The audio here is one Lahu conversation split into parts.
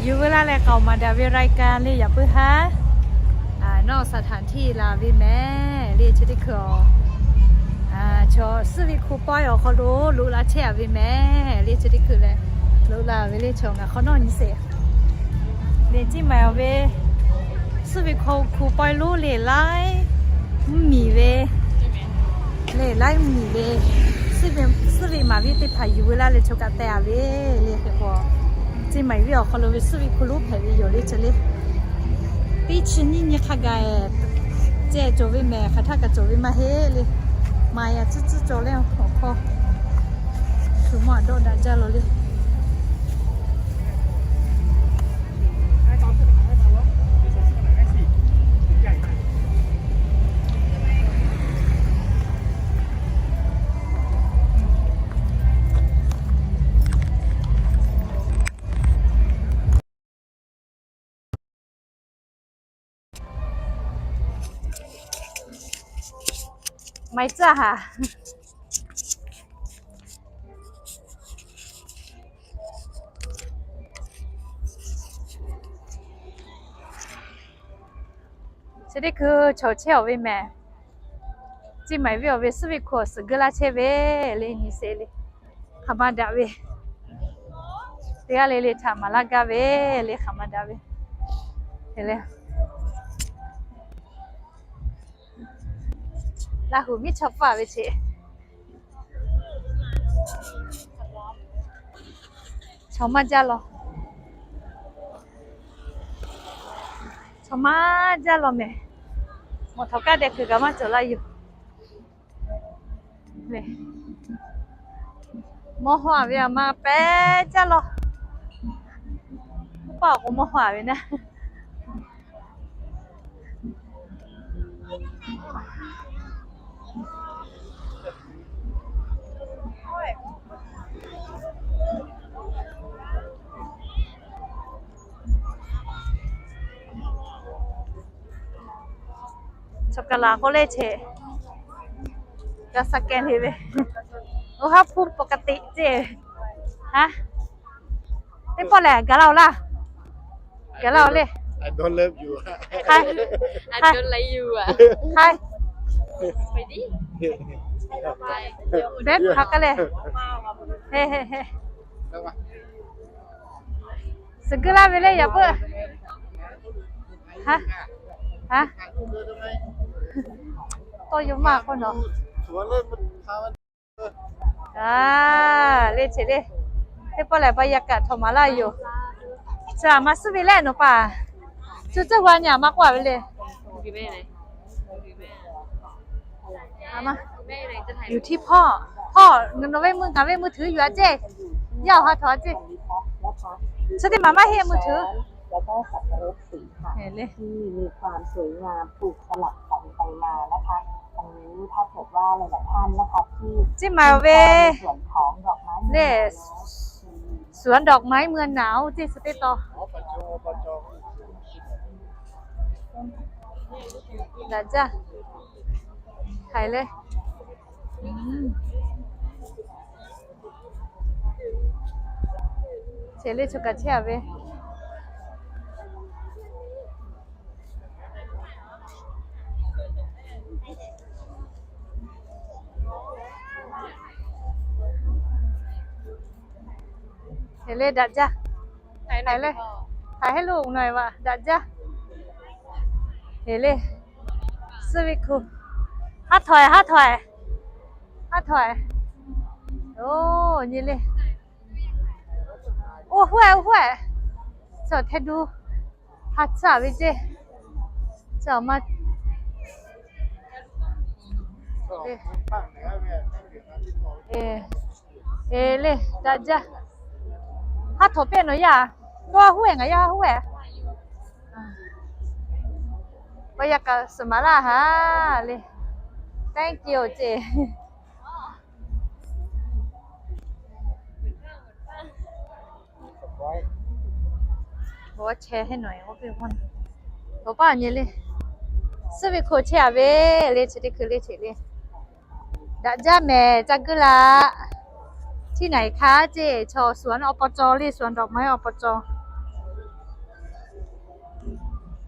Yuˬ veu laˇ leh k'aoˍ maˍ daꞈ ve รายการ le yaꞈ puiˉ haˉ, nawˬ สถานที่ laˬ ve mehˍ le chi teˇ hkui-oˬ, chaw suhˉ ve hko pawehˇ awˬ hk'aw lo loꞈ la chehˇ-a ve mehˍ le chi teˇ hkui leh, loꞈ la ve le chaw ngaˬ hk'awꞈ nawˉ nyi sheˍ. Le ciˇ maiˍ-oˬ ve suhˉ ve hko, hko pawehˇ lonˉ le laiˉ mvuhˇmiˬ ve, le laiˉ mvuhˇmiˬ ve, suhˉ ve maˍ viˉ teˇ hpaˍ yuˬ veu laˇ leh chaw kaꞈ teh-a ve le hk'e k'o, ciˇ maiˍ viˉ awˬ hk'aw lo ve suhˉ ve hko lonˉ hpehꞈ ve yoˬ le chi le. Teˇ chi nyiˇ nyi hk'a gaˬ ceh cawˬ ve mehˍ, hk'aˬ htaˇ kaꞈ cawˬ ve maˇ heˆ le. Maˍ yaꞈ tcuhˉ tcuhˉ cawˬ le awˬ hkawˇ. Shu maˇ dawˆ daꞈ jaˇ law le. Maiˍ tcuhˇ haˍ. Chi teˇ hkui chaw chehˇ-aˬ ve mehˍ. Ciˇ maiˍ viˉ awˬ ve suhˉ ve hko suhˍ geuˆ laˇ chehˇ ve le nyi sheˍ le. Hk'aˬ ma daꞈ ve, teˇ g'aˇ le le htaꞈ maˍ laˇ gaˇ ve le hk'aˬ ma daꞈ ve. Laˇ huˍ miˉ chaw paˇ ve che. Chaw maˇ jaˇ law. Chaw maˇ jaˇ law mehˍ. Mawˬ htaꞈ kaˉ deh hkui kaꞈ maˇ cawˬ laˇ yoˬ. Mawˇ haw-a ve aˬ ma pehˉ jaˇ law. Paˆ awˬ k'o mawˇ haw-a ve naˆ. Chaw kaˬ laˬ k'o le che, g'a scan le ve. Oˇ haˉ hpu ปกติ ce. Ha, teˇ pawˆ lehˬ gaˬ la-oˬ laˇ. Gaˬ la-oˬ le. Hk'ai, hk'ai, hk'ai. Beh hpaˍ k'ai leh, he he he. Suhˍ geuˆ laˇ ve le yaꞈ puiˉ. Ha, ha. Tawˇ yaw maˇ k'oˆ nawˬ. A, le che le. Teˇ pawˆ lehˬ บรรยากาศ htaw maˍ laˇ yoˬ. Chi aˬ ma suhˉ ve lehˬ nawˬ paˍ, cuˇ cuˇ hui a nyi aˬ ma k'oˆ-a ve le. Yuˬ htiˇ hpawˇ, hpawˇ nawˬ ve mui ngaˬ ve มือถือ yuˬ-a ceˇ. Yaˇ awˬ ha htawnˍ-a ceˇ. Chi teˇ maˬ maˇ heˆ มือถือ. ที่มีความสวยงามถูกสลับกันไปมานะคะ อันนี้ถ้าเกิดว่าหลายๆท่านนะคะที่ Ciˇ maiˍ ve le สวนดอกไม้เมืองหนาว ceˇ chi teˇ taw. Daꞈ jaˇ. Haiˬ le. Cheˬ le, choˬ kaꞈ chehˇ-a ve. Cheˬ le, daꞈ jaˇ. Haiˬ le. Haiˬ heˆ lo, nawˬ-e vaꞈ daꞈ jaˇ. Cheˬ le. Suhˉ ve hko. Haˉ htawꞈ-e, haˉ htawꞈ-e. Haˉ htawꞈ-e. Oˬ, nyi le. Oˇ hoˆ-e, oˇ hoˆ-e. Chi hteh du ha tcuhˉ ve ceˇ. Chi ma. Eˬ, eˬ le, daꞈ jaˇ. Haˉ htawꞈ pehˇ nawˬ yaˇ. Nawˬ haˉ hoˆ-e, ngaˬ yaˇ haˉ hoˆ-e. Paˇ yaˇ kaꞈ suhˍ maˍ laˇ ha le. Thank you ceˇ. Awˬ paˇ nyi le. Suhˉ ve hko chehˇ-a ve le, chi teˇ hkui le cheˬ le. Daꞈ jaˇ mehˍ, ca geuˆ la. ที่ไหนคะ ceˇ, chaw สวน awˬ pa caw le, สวนดอกไม้ awˬ pa caw.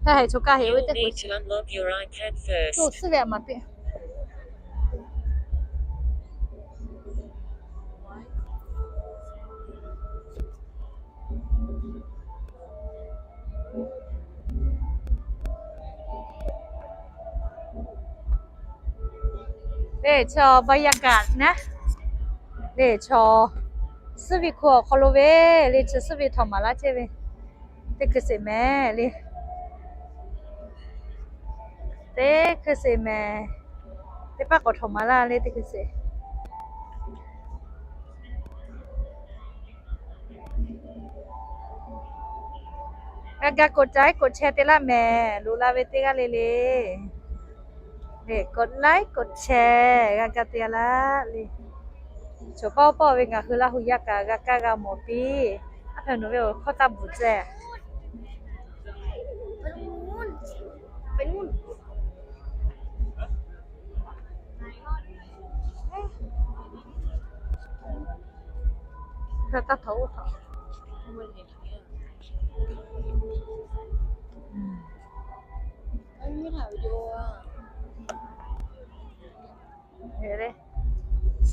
Heh, heh, choˬ kaˇ heꞈ ve teˇ hkui. Unlock your iPad first. Suhˉ ve a maˍ piˇ. Leh chaw บรรยากาศ naˉ, leh chaw suhˉ ve hku awˬ hk'aw lo ve, leh chaw suhˉ ve htawꞈ maˍ laˇ chehˇ ve teˇ hkui sheˍ mehˍ le. Teˇ hkui sheˍ mehˍ. Teˇ pawˆ k'awꞈ htawꞈ maˍ laˇ le teˇ hkui sheˍ. G'a ga กดไลค์ กดแชร์ te laˇ mehˍ. Loꞈ la ve teˇ g'aˇ le le, leh กดไลค์ กดแชร์ g'a ga te laˇ le. Chaw pawˆ pawˆ ve ngaˬ hui Laˇ hu yaˇ kaꞈ g'a kaˇ g'a mawˬ piˇ. Aˉ hpehꞈ nawˬ ve awˬ hkawˇ taˇ bvuhꞈ tcuh.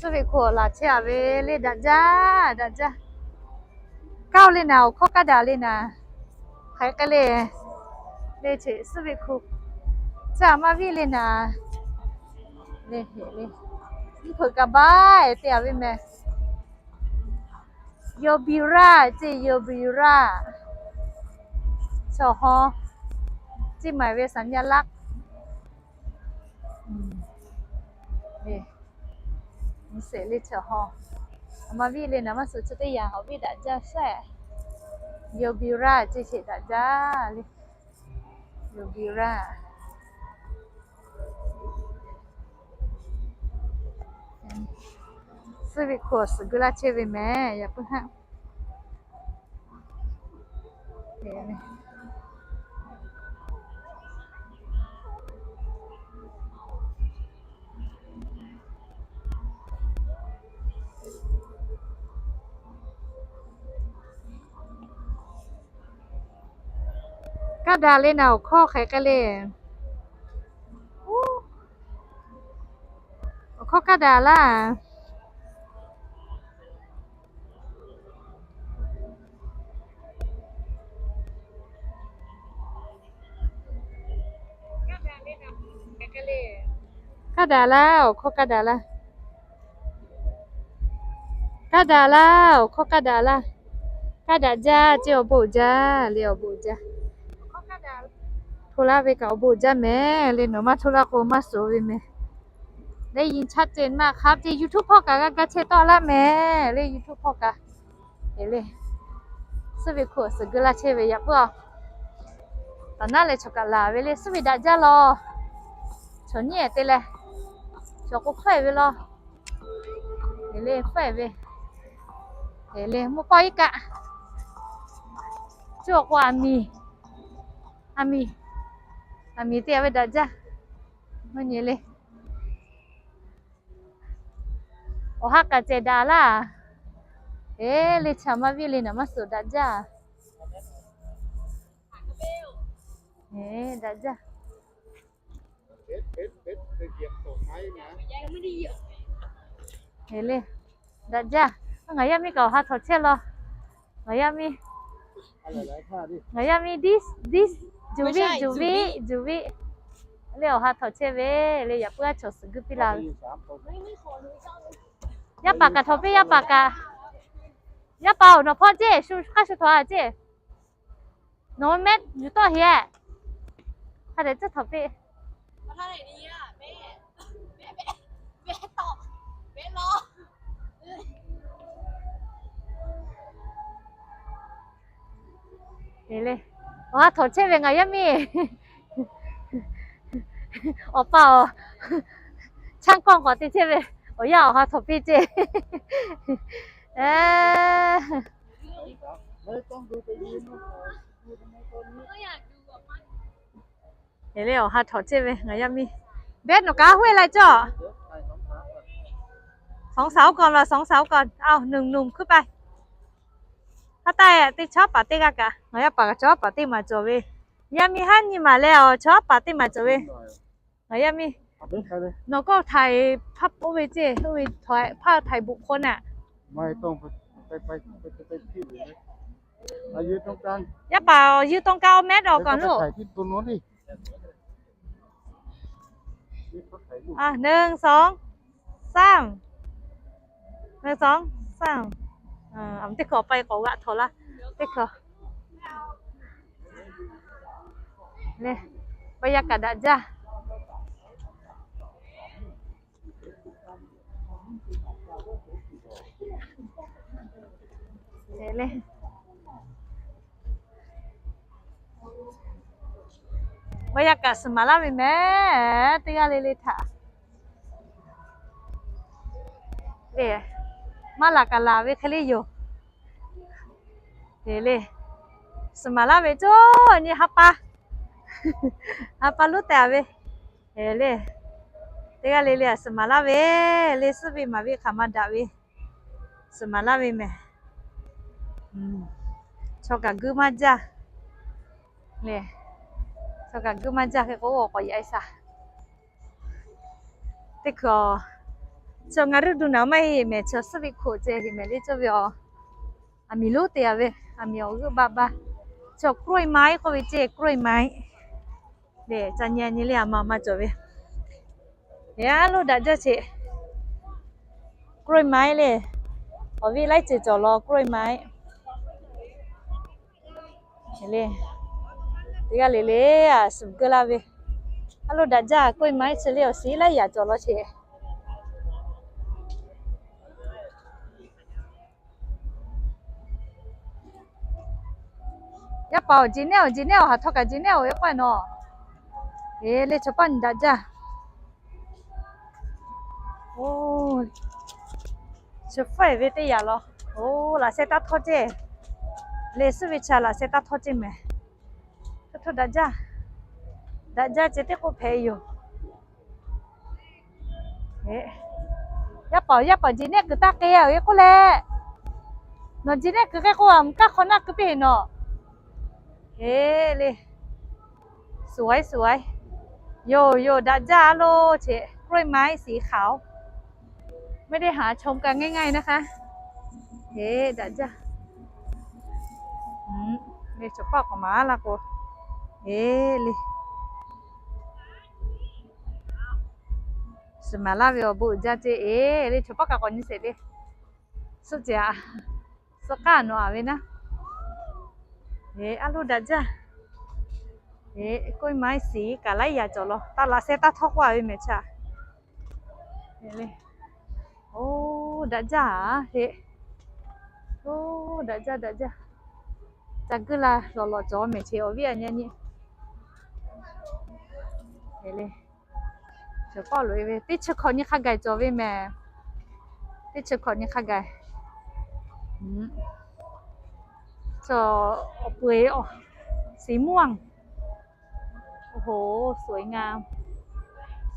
Suhˉ ve hku awˬ laˬ chehˇ a ve le daꞈ jaˇ, daꞈ jaˇ. Kaˇ oˇ le naˍ, awˬ hkawˇ kaˇ daꞈ le naˍ. Hk'aˬ hk'e le, le che suhˉ ve hku, caˇ maˇ viˆ le naˍ. Le, le, mvuhˇ hpeuꞈ kaꞈ baˆ te a ve mehˍ. Yawˇ biˇ raˇ ce, yawˇ biˇ raˇ. Chaw hawˇ, เชียงใหม่ ve สัญลักษณ์ le. Mvuhˇ sheˍ le chaw hawˇ, a ma viˆ le naˍ, maˇ suhˍ chi teˇ yanˇ awˬ viˉ daꞈ jaˇ sheˍ. Yawˇ biˇ raˇ ce sheˍ daꞈ jaˇ le. Yawˇ biˇ raˇ. Suhˉ ve hku awˬ suhˍ geu laˇ chehˇ ve mehˍ, yaꞈ puiˉ haˆ. Kaˇ daꞈ le naˍ, awˬ hkawˇ hk'aˬ hk'e le. Awˬ hkawˇ kaˇ daꞈ laˇ. Kaˇ daꞈ laˇ, awˬ hkawˇ kaˇ daꞈ laˇ. Kaˇ daꞈ laˇ, awˬ hkawˇ kaˇ daꞈ laˇ. Kaˇ daꞈ jaˇ ce, awˬ bon jaˇ le, awˬ bon jaˇ. Hto laˇ ve kaꞈ awˬ bon jaˇ mehˍ le, nawˬ maˇ hto laˇ k'o maˇ suhˍ ve mehˍ. Le ยิงชัดเจนมากครับ ce, YouTube hpawˇ kaꞈ g'a ga chehˇ tawˆ laˇ mehˍ le, YouTube hpawˇ kaꞈ. Le, suhˉ ve hku awˬ suhˍ geu laˇ chehˇ ve yaꞈ puiˉ a. Taˍ naˉ leh chaw kaꞈ laˬ ve le, suhˉ ve daꞈ jaˇ law. Chaw nyiˉ ehˍ te leh, chaw k'o hkawehˇ ve law. Le hkawehˇ ve, le mvuhˇ pawˆ iˉ kaˆ. Cuˇ awˬ k'o aˬ miˍ, aˬ miˍ, aˬ miˍ te ve daꞈ jaˇ. Mvuhˇ nyi le. Awˬ ha kaꞈ cehˬ daꞈ laˇ. Eˬ, le chaꞈ maˇ viˆ le naˍ, maˇ suhˍ daꞈ jaˇ. Eˬ, daꞈ jaˇ. Eˬ le, daꞈ jaˇ. Ngaˬ yaˇ miˇ kaꞈ awˬ ha htawꞈ chehˇ law. Ngaˬ yaˇ miˇ, ngaˬ yaˇ miˇ diˉ diˉ, juˬ viˆ juˬ viˆ juˬ viˆ. Le awˬ ha htawꞈ chehˇ ve le, yaꞈ puiˉ a chaw suhˍ geu piˇ la ve. Yaˇ paˍ kaꞈ htawꞈ piˇ, yaˇ paˍ kaꞈ. Yaˇ paˍ-oˬ, nawˬ hpawˇ ceˇ, shu hk'aˇ shu htawꞈ a ceˇ. Nawˬ mehˆ yuˬ tawˆ heˆ. Hk'a dehꞈ tcuhˉ htawꞈ piˇ. Eˬ le, awˬ ha htawꞈ chehˇ ve ngaˬ yaˇ miˇ. Awˬ pa-oˬ, chaˇ kawˆ k'awꞈ te chehˇ ve, awˬ yanˇ awˬ ha htawꞈ piˇ ceˇ. Eˬ le, awˬ ha htawꞈ chehˇ ve ngaˬ yaˇ miˇ. Beh nawˬ kaꞈ huˉ lai cawˇ. Sawˍ sawˍ k'aw la, sawˍ sawˍ k'aw, aoˬ, nuˬ nuˬ hkuiˉ paˍ. Haˉ taˆ teˇ chaw paˍ teˇ g'aˇ kaꞈ, ngaˬ yaˇ paˍ kaꞈ chaw paˍ teˇ maˬ cawˬ ve. Yaˇ miˇ haˉ nyi maˬ leh awˬ chaw haˉ paˍ teˇ maˬ cawˬ ve. Ngaˬ yaˇ miˇ, nawˬ kawˇ htaiˍ hpaˇ oˇ ve ceˇ, oˇ ve hpaˇ htaiˍ bvuhꞈ hk'aw naˆ. Yaˇ paˍ awˬ yeuˇ tawˇ kaˇ oˇ mehˉ dawˬ kaꞈ loˬ. อ่ะ หนึ่ง สอง สาม หนึ่ง สอง สาม Teˇ hkui awˬ pa k'awꞈ g'aꞈ htaw laˇ. Teˇ hkui le, pa yaˇ kaꞈ daꞈ jaˇ. Maˇ yaˇ kaꞈ suhˍ maˍ laˇ ve mehˍ, teˇ g'aˇ le le htaꞈ le, maˇ laˬ kaꞈ laˬ ve hk'e le yoˬ. Le, suhˍ maˍ laˇ ve cawˇ nyi ha pa, ha pa lonˉ tehꞈ ve le, teˇ g'aˇ le le suhˍ maˍ laˇ ve le, suhˉ ve maˍ ve hk'aˬ ma daꞈ ve, suhˍ maˍ laˇ ve mehˍ. Chaw kaꞈ guiˇ maˇ jaˇ le, chaw kaꞈ guiˇ maˇ jaˇ hk'e k'o, k'awꞈ yaꞈ-e shaˍ. Teˇ hkui, chaw ngaˬ ruˇ du naˬ maˇ heˆ mehˍ, chaw suhˉ ve hkoꞈ ceh heˆ mehˍ le cawˇ ve aˬ. Aˬ miˍ lonˉ te-a ve, aˬ miˍ awˬ g'euˆ ba ba. Chaw กล้วยไม้ k'oˆ ve ceˇ, กล้วยไม้ le, ca nyi nyi le a ma maˇ cawˬ ve. Yaꞈ lo daꞈ jaˇ che, กล้วยไม้ le. Awˬ viˉ laiˉ ceuˬ cawˬ law กล้วยไม้ le. Teˇ g'aˇ le le a suhˍ geuˆ laˇ ve. A lo daꞈ jaˇ, กล้วยไม้ chi le awˬ shiˍ laiˉ yaꞈ cawˬ law che. Yaˇ paˍ awˬ jeˬ nehˉ awˬ jeˬ nehˉ awˬ haˍ htawˇ kaꞈ jeˬ nehˉ awˬ ve k'oˆ-e nawˬ. Eˬ le, chaw paˇ nyi daꞈ jaˇ. Oˬ, chi hpfuhˇ-e ve teˇ yanˇ law. Oˬ, laꞈ sheh taˇ htawˇ ceˇ. Le suhˉ ve chaꞈ laꞈ sheh taˇ htawˇ ceˇ mehˍ. Htawˇ htawˇ daꞈ jaˇ. Daꞈ jaˇ ceh teˇ k'oˆ hpehꞈ yoˬ. Yaˇ paˍ, yaˇ paˍ jeˬ nehˉ kuiˬ taˇ k'ai-a ve k'oˆ leh, nawˬ jeˬ nehˉ kuiˬ k'ai k'o, aˬ mvuhˇ kaˇ hk'awꞈ naˆ keu piˇ-e nawˬ. Eˬ le, suhˍ-aˉ suhˍ-aˉ, yoˬ yoˬ, daꞈ jaˇ a lo. Che, กล้วยไม้สีขาว ไม่ได้หาชมกันง่ายๆนะคะ. Eˬ, daꞈ jaˇ. Eˬ, chaw paˇ k'awꞈ maˍ laˇ k'o, eˬ le, suhˍ maˍ laˇ ve awˬ bon uiˍ jaˇ ceˇ. Eˬ le, chaw paˇ kaꞈ k'awꞈ nyi sheˍ le. Suhˆ ceˬ-a, suhˆ k'aˇ nawˬ-a ve naˉ. Eˬ, a lo daꞈ jaˇ. Eˬ, กล้วยไม้สี kaꞈ laiˉ yaꞈ cawˬ law. Taˇ laꞈ sheh taˇ htawˇ k'oˆ-a ve mehˍ chaꞈ. Oˬ, daꞈ jaˇ-a heˆ. Oˬ, daꞈ jaˇ, daꞈ jaˇ. Ca guˇ la lawˬ lawˬ cawˬ mehˍ che awˬ viˉ a nyi nyi. Eˬ le, chaw paˇ loꞈ-e ve teˇ chi hkawꞈ nyi hk'a gaˬ cawˬ ve mehˍ. Teˇ chi hkawꞈ nyi hk'a gaˬ. Chaw awˬ peu-eˬ, สีม่วง. Oˬ hoˬ, สวยงาม.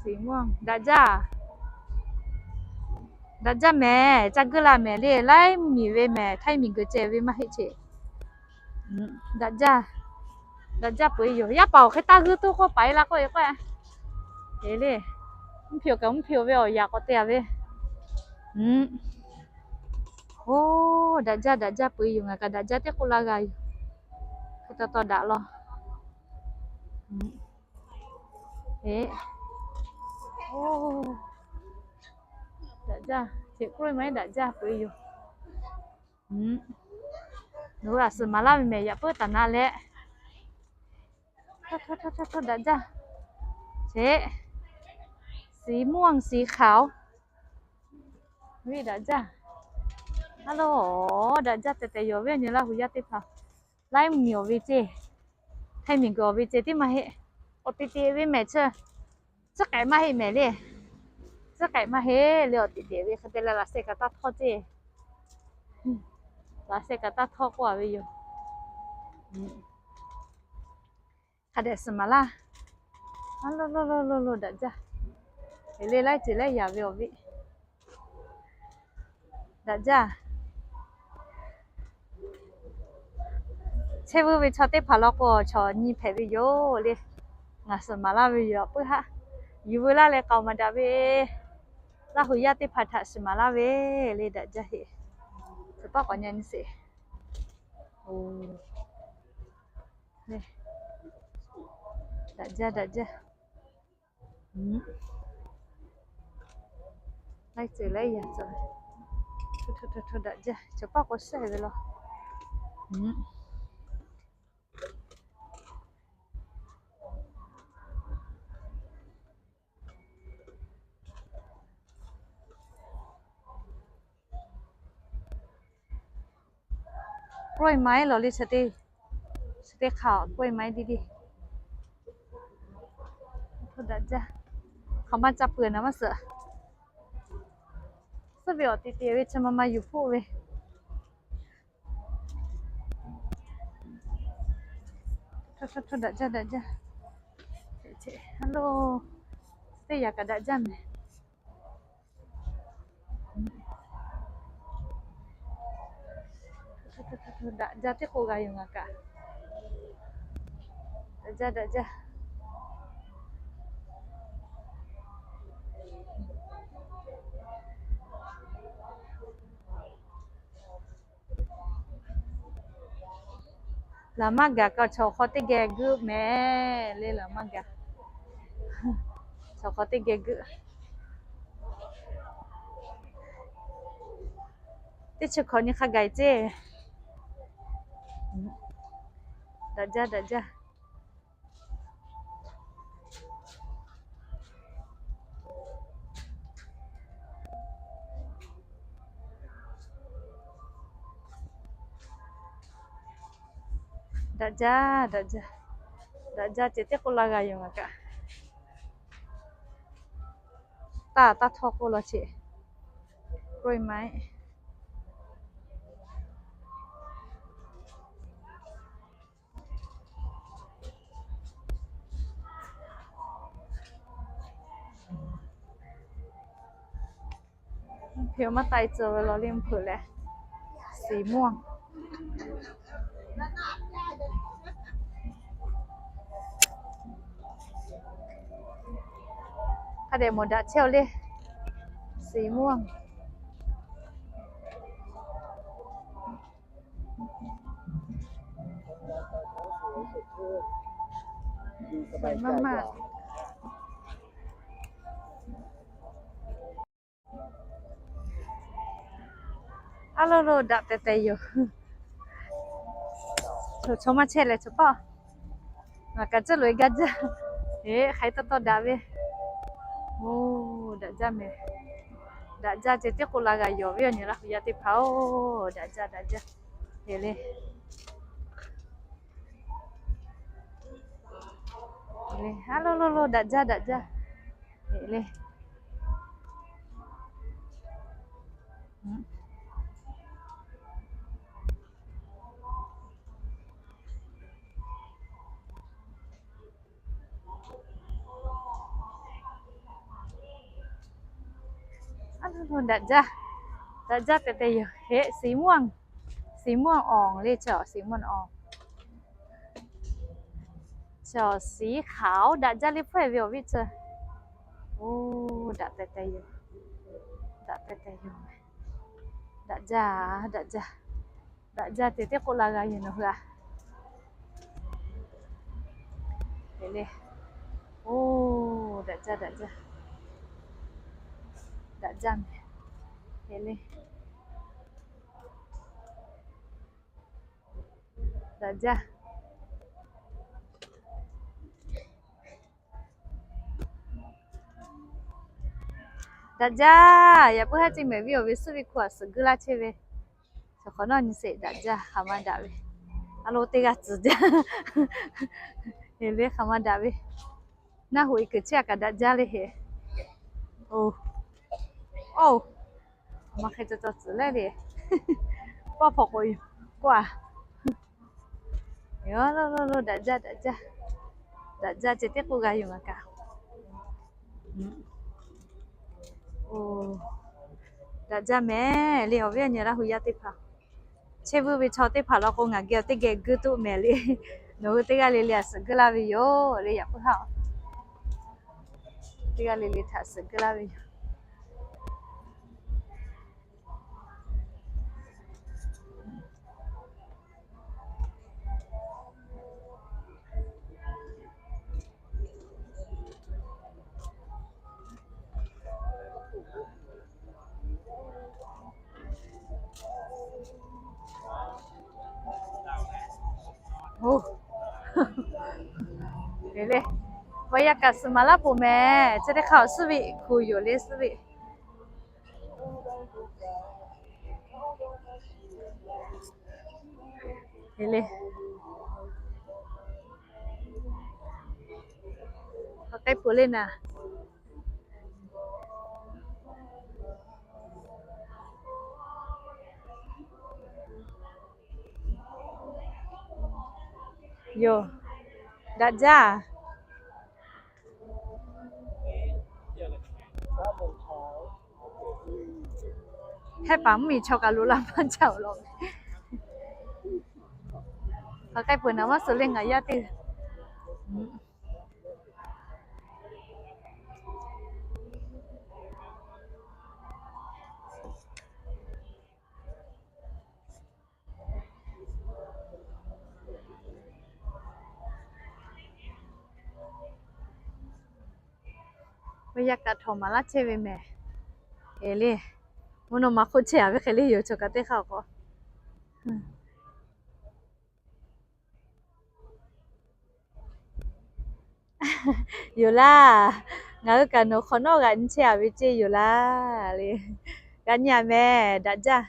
สีม่วง daꞈ jaˇ. Daꞈ jaˇ mehˍ, ca guˇ la mehˍ le, laiˉ miˬ ve mehˍ, htaiˇ miˬ guiˬ ceh ve maˇ heˆ che. Daꞈ jaˇ, daꞈ jaˇ peu-eˬ yoˬ. Yaˇ paˍ awˬ hk'e taˇ g'uiˇ tuˬ k'oˆ paˍ-e la k'oˆ-e k'o, eˬ le, mvuhˇ hpeoˬ kaꞈ mvuhˇ hpeoˬ ve awˬ yaꞈ k'awꞈ te-a ve. Oˬ, daꞈ jaˇ, daꞈ jaˇ peu-eˬ yoˬ. Ngaˬ kaꞈ daꞈ jaˇ teˇ k'oˆ laˇ g'a yoˬ. Hk'e taw taw daꞈ law. Eˬ, oˬ, daꞈ jaˇ, che กล้วยไม้ daꞈ jaˇ peu-eˬ yoˬ. Nawˬ hui a suhˍ maˍ laˇ ve mehˍ, yaꞈ puiˉ taˍ na leh. Htawˇ htawˇ htawˇ htawˇ daꞈ jaˇ. Che, สีม่วง สีขาว viˇ daꞈ jaˇ. A lo, daꞈ jaˇ tehꞈ tehꞈ yoˬ. Viˉ nyi Laˇ hu yaˇ teˇ hpaˍ, laiˉ miˬ awˬ ve ceˇ, htaiˇ miˬ guiˬ awˬ ve ceˇ tiˉ maˇ heˆ. Awˬ teꞈ teꞈ ve mehˍ chi, tcuhˉ k'ehꞈ maˇ heˆ mehˍ le. Tcuhˉ k'ehꞈ maˇ heˆ le, awˬ teꞈ teꞈ ve hk'e te leh laꞈ sheh kaꞈ taˇ htawˇ ceˇ. Laꞈ sheh kaꞈ taˇ htawˇ k'oˆ-a ve yoˬ. Hk'a dehꞈ suhˍ maˍ laˇ. A lo lo lo lo lo, daꞈ jaˇ. Eˬ le, laiˉ ceuˬ laiˉ yaꞈ ve awˬ viˉ, daꞈ jaˇ. Hteˇ vuiˇ ve chaw teˇ hpaˍ law k'o, chaw nyi hpehꞈ ve yoˬ le. Ngaˬ suhˍ maˍ laˇ ve yoˬ puiˉ haˆ. Yuˬ veu laˇ leh k'aoˍ maˍ daꞈ ve, Laˇ huˍ yaˇ teˇ hpaˍ htaꞈ suhˍ maˍ laˇ ve le. Daꞈ jaˇ heˆ. Tcuh paˉ k'awꞈ nyi nyi sheˍ. Daꞈ jaˇ, daꞈ jaˇ. Laiˉ ceuˬ laiˉ yaꞈ cawˬ. Daꞈ jaˇ, tcuh paˉ k'awꞈ shehˆ ve law. K'oˆ-e maˇ-eˉ lawˬ le, chi teˇ hk'aˇ k'oˆ-e maˇ-eˉ diˇ diˇ. Daꞈ jaˇ. Hk'aˬ ma ca peuˬ naˍ maˇ suhˍ. Suhˉ ve awˬ teꞈ te ve chi ma ma yuˬ hpoˆ ve. Daꞈ jaˇ, daꞈ jaˇ. Teˇ yaꞈ kaꞈ daꞈ jaˇ mehˍ. Daꞈ jaˇ, teˇ k'o g'a yoˬ ngaˬ kaꞈ. Daꞈ jaˇ, daꞈ jaˇ. Laˬ maˇ gaˬ kaꞈ chaw hk'aw teˇ geh geuˆ mehˍ le, laˬ maˇ gaˬ. Chaw hk'aw teˇ geh geuˆ. Teˇ chi hkawꞈ nyi hk'a gaˬ ceˇ. Daꞈ jaˇ, daꞈ jaˇ. Daꞈ jaˇ, daꞈ jaˇ. Daꞈ jaˇ ceh teˇ k'oˆ la g'a yoˬ ngaˬ kaꞈ. Taˇ taˇ htawˇ k'oˆ law cheˆ. K'oˆ-e maˇ-eˉ. Hpeuꞈ maˇ k'ai tcuh ve law le, hpeuꞈ leh. สีม่วง. Hk'a dehꞈ mawˬ daꞈ chehˇ-oˬ le. สีม่วง. Maˇ maˇ. Aˉ lo lo daꞈ tehˬ tehˬ yoˬ. Chaw maˇ chehˇ leh chaw paˆ. Ngaˬ kaꞈ tcuhˉ loꞈ-e gaˇ jaˇ. Eˬ, hk'aˬ hk'e tawˇ tawˇ daꞈ ve. Oˬ, daꞈ jaˇ mehˍ. Daꞈ jaˇ ceh teˇ k'oˆ la g'a yonˍ ve yoˬ, nyi Laˇ huˍ yaˇ teˇ hpaˍ-oˬ, daꞈ jaˇ daꞈ jaˇ. Eˬ le. Aˉ lo lo lo daꞈ jaˇ daꞈ jaˇ. Eˬ le. Aˉ lo lo daꞈ jaˇ. Daꞈ jaˇ tehˬ tehˬ yoˬ. Heˆ, สีม่วง. สีม่วง awˬ le chaw, สีม่วง awˬ. Chaw สีขาว daꞈ jaˇ le hpawehˇ ve awˬ viˉ ceuˬ. Oˬ, daꞈ tehˬ tehˬ yoˬ. Daꞈ tehˬ tehˬ yoˬ. Daꞈ jaˇ, daꞈ jaˇ. Daꞈ jaˇ ceh teˇ k'oˆ la g'a yoˬ nawˬ hui-a. Heˆ le. Oˬ, daꞈ jaˇ daꞈ jaˇ. Daꞈ jaˇ mehˍ. Heˆ le. Daꞈ jaˇ. Daꞈ jaˇ. Yaꞈ puiˉ haˉ ceˇ mehˍ viˉ awˬ ve suhˉ ve hku aꞈ suhˍ guiˇ laˇ chehˇ ve. Chaw hk'awꞈ nawˉ nyi sheˍ, daꞈ jaˇ, hk'aˬ ma daꞈ ve. A lo teˇ g'aˇ tcuhˍ jaˇ. Heˬ le, hk'aˬ ma daꞈ ve. Naˆ hoꞈ e kuiˬ chehˇ-a kaꞈ daꞈ jaˇ le heˍ. Oˬ, oˬ, maˇ hk'e cawˬ cawˬ tcuhˍ leh le. Paˇ hpawnˬ k'oꞈ yoˬ k'oˆ-a. Yoˬ, lo lo lo, daꞈ jaˇ daꞈ jaˇ. Daꞈ jaˇ ceh teˇ k'oˆ g'a yoˬ ngaˬ kaꞈ. Oˬ, daꞈ jaˇ mehˍ le awˬ viˉ awˬ nyi Laˇ huˍ yaˇ teˇ hpaˍ. Chehˇ vuiˇ ve chaw teˇ hpaˍ law k'o, ngaˬ geh teˇ geh guiˇ tuˆ mehˍ le. Nawˬ hui teˇ g'aˇ le le htaꞈ suhˍ guiˇ laˇ ve yoˬ le, yaꞈ puiˉ haˉ. Teˇ g'aˇ le le htaꞈ suhˍ guiˇ laˇ ve yoˬ. Oˇ, le, vaꞈ yaˇ kaꞈ suhˍ maˍ laˇ poˬ mehˍ. Chi teˇ hk'aˇ awˬ suhˉ ve hkuˬ yoˬ le, suhˉ ve. Le, k'ai peuˬ le naˍ. Yoˬ, daꞈ jaˇ. Hehˉ paˍ mvuhˇmiˬ chaw kaꞈ loꞈ la maˇ jaˇ-oˬ law. K'ai peuˬ naˍ, maˇ suhˍ le ngaˬ yaˇ teˇ. Ve yaˇ kaꞈ htawnˍ maˍ laˇ chehˇ ve mehˍ. Eˬ le, mvuhˇ naw ma hk'oˆ chehˇ-a ve hk'e le yoˬ, chaw kaꞈ teˇ hk'aˇ k'o. Yoˬ laˇ. Ngaˬ hui kaꞈ nawˬ hk'awꞈ nawˉ g'aꞈ nyi chehˇ-a ve ceˇ yoˬ laˇ le. G'aꞈ nyi-a mehˍ, daꞈ jaˇ.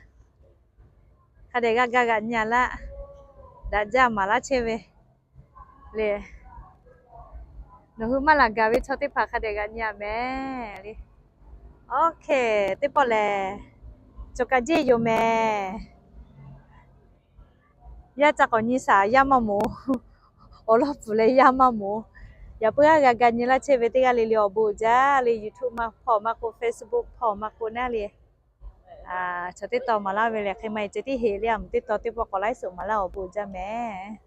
Hk'a dehꞈ g'a ga g'aꞈ nyi-a laˇ. Daꞈ jaˇ, maˍ laˇ chehˇ ve le. Nawˬ hui maˇ laˬ gaˬ ve chaw teˇ hpaˍ hk'a dehꞈ g'aꞈ nyi-a mehˍ le. Oˇ hk'e, teˇ pawˆ lehˬ, cawˬ kaꞈ jeˇ yoˬ mehˍ. Yaˇ ca k'awꞈ nyi shaˍ, yaˇ maˇ moˍ. Awˬ lawˇ pfuhˍ leh yaˇ maˇ moˍ. Yaꞈ puiˉ g'aˇ g'a ga nyi laˇ chehˇ ve teˇ g'aˇ le le awˬ bon uiˍ jaˇ le. YouTube maˇ hpawˇ maˇ k'o, Facebook hpawˇ maˇ k'o naˉ le. Chaw teˇ taw maˍ laˇ ve lehˬ, hk'e maˇ heˆ ceh tiˉ heˍ le, a muˍ teˇ taw teˇ pawˆ k'awꞈ laiˉ suhˍ maˍ laˇ awˬ bon uiˍ jaˇ mehˍ.